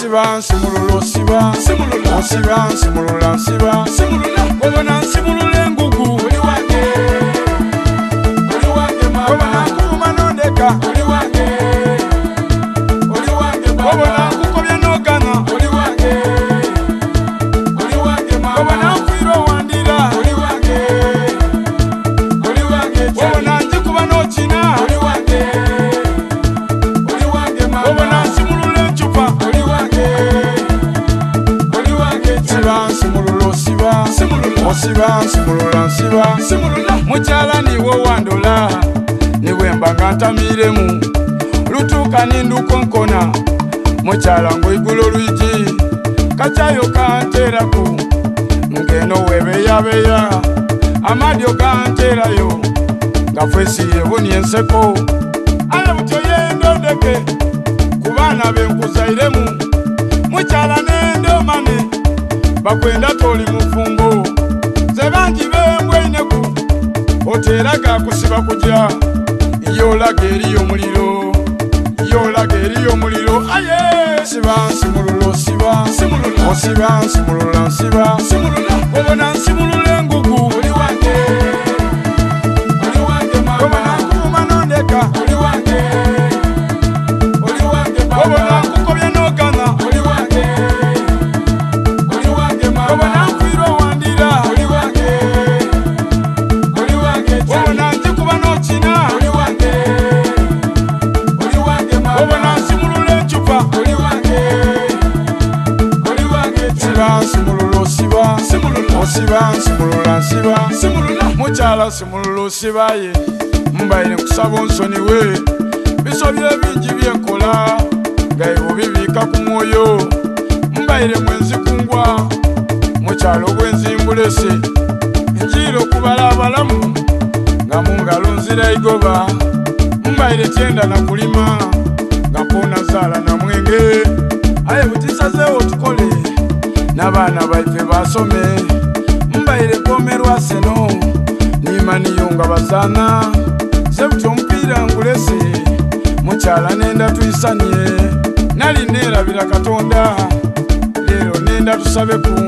Osiba nsimulula osiba Simulula. Osiba nsimulula nsiba Simulula. Obona nsimulula engugu Oli wange. Oli wange Obona mama. nkuvuma nondeka Oli wange. Oli wange Obona baba. nkukobya nogana Oli wange. Oli wange Obona mama. nfiira owandira Oli wange. Oli wange Obona kyali. njikuba n'okina Oli wange. Oli wange Obona mama. nsimulula encupa Oli wange. Oli wange Siba kyali. nsimulula osiba Simulula. Osiba nsimulula nsiba Simulula. Mukyala niwe wandola nibwemba nga ntamiiremu lutuuka nindukonkona mukyala ng'oigula olwigi kakyayo kanteeraku ngeno webeyabeya amadyo ganteerayo nga fesi ebunie enseko aye butyo yendondeke ku baana benkuzairemu mukyala nendomane bakwenda toli mufumbo ze bangi bembweineku oteraga kusiba kuja yolaga eriyo omuliro yolaga eriyo omuliro aye siba nsimulula osiba Simulula. osiba nsimulula nsiba Simulula. obona nsimulula engugu Oli wange. Oli wange obona mama. nkuvuma nondeka Oli wange. Oli wange obona baba. nkukobya nogana Oli wange. Oli wange obona mama. nfiira owandira Oli wange. Oli wange kyali. obona njikuba n'okina Oli wange. Oli wange obona mama. nsimulula encupa Oli wange. Oli wange kyali. siba nsimulula osiba Simulula. osiba nsimulula nsiba Simulula. mukyala simulula osibaye mbaire nkusaba onsonyiwe bisobyo ebingi byenkola nga ebyo bibiika ku mwoyo mbaire mwenzikungwa mukyalo bwenzimbulese njiire okubala abalamu nga mu ngalo nzira igoba mbaire kyenda na kulima nga mpona zaala na mwenge aye butisazeewo tukole n'abaana baife basome mbaire mpomerwa seno nimaniyo nga bazaana sebuti omupiira ngulese mukyala nenda tuyisanye nali neerabira katonda leero nenda tusabeku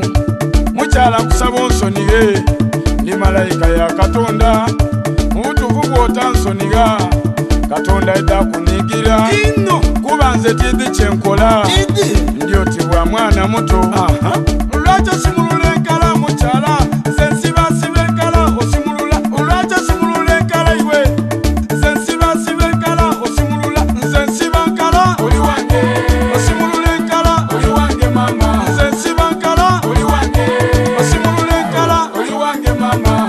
mukyala nkusaba onsonighe ndi malayika ya katonda mu butuufu bw'otansonigha katonda edda kunigira Ino. kuba nze tidhi kyenkola Idi. ndi oti bwa mwana muto Aha. lwaki osimulula enkala mukyala nze nsibasiba enkala osimulula lwaki osimulula enkala iwe nze nsibasiba enkala osimulula nze nsiba nkala Oli wange. osimulula enkala Oli wange mama. nze nsiba nkala Oli wange. osimulula enkala Oli wange mama.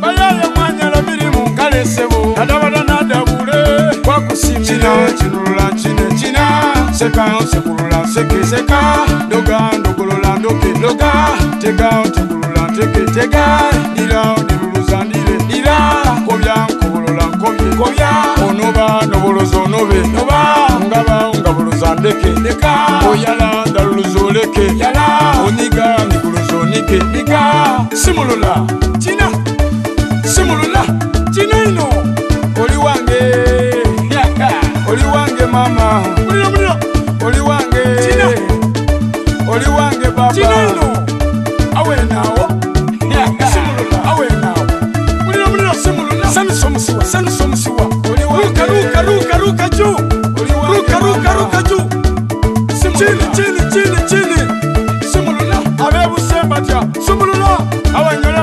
bayaye mwanyala mirimu nkalesebo nadabada nadabule kwakusimira kina kinulula nkine kina seka nsekulula nseke seka ndoga ndogolola ndoke ndoga tega ntegulula nteke tega ndira ndiruluza ndire ndira nkobya nkobolola nkobye nkobya onoba noboloza onobe noba ngaba ngabuluza ndeke ndeka oyala ndaluluza oleke yala oniga niguluza onike niga simulula kina simulula kino ino oli wange oli wange mama Muliro muliro. oli wange Kina. oli wange baba Kino ino. awenawo simulula awenawo Muliro muliro. simulula Sanusa omusiwa. Sanusa omusiwa. Oli wange. Ruka ruka ruka ruka juu. Oli wange Ruka ruka mama. ruka juu. Chini chini chini chini. simulula Abebusembatya. Simulula. abanyole.